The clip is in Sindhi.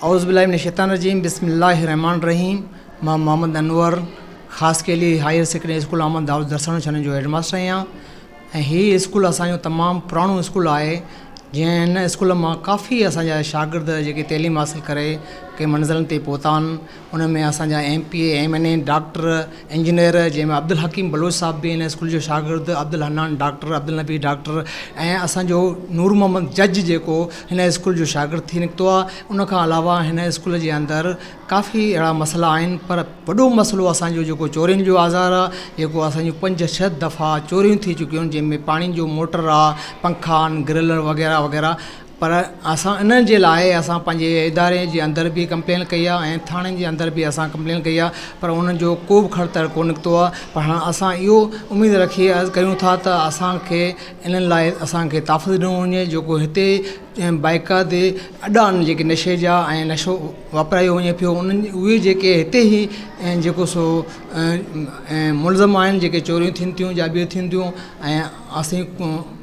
اعوذ بالله من الشيطان الرجيم بسم الله الرحمن الرحيم مان Muhammad Anwar Khaskheli higher secondary school Ahmed Dawood Darsani ڇنن جو هيڊ ماستر آهيان ۽ هي اسڪول اسانجو تمام پراڻو اسڪول آهي جنهن هن اسڪول مان ڪافي اسانجا شاگرد جيڪي تعليم حاصل ڪري ڪي منزلن تي پهتا آهن ان ۾ اسان جا M P A, M N A, doctor, engineer جنهن ۾ عبدالحڪيم بلوچ صاحب به ان اسڪول جو شاگرد، عبدالحنان ڊاڪٽر، عبدالنبي ڊاڪٽر ۽ اسان جو نور محمد جج جيڪو هن اسڪول جو شاگرد ٿي نڪتو آهي. ان کان علاوه هن اسڪول جي اندر ڪافي اهڙا مسئلا آهن پر وڏو مسئلو اسان جو جيڪو چورين جو آزار آهي جيڪو اسان جون پنج ڇهه دفعا چوريون ٿي چڪيون آهن جنهن ۾ پاڻي جو موٽر آهي، پنکا آهن، گرل وغيره وغيره پر اسان انهن جي لاء اسان پنهنجي اداري جي اندر به ڪمپلين ڪئي آهي ۽ ٿاڻن جي اندر به اسان ڪمپلين ڪئي آهي پر انهن جو ڪو به کڙ تڙ ڪو نڪتو آهي پر هاڻ اسان اهو اميد رکي عرض ڪريون ٿا ته اسانکي انهن لاء اسانکي تحفظ ڏنو وڃي جيڪو هتي باقاعدي اڏا آهن جيڪي نشي جا ۽ نشو واپرايو وڃي پيو انهن اهي جيڪي هتي ئي جيڪو سو ملزم آهن جيڪي چوريون ٿين ٿيون يا ٻيون ٿين ٿيون ۽ اسين.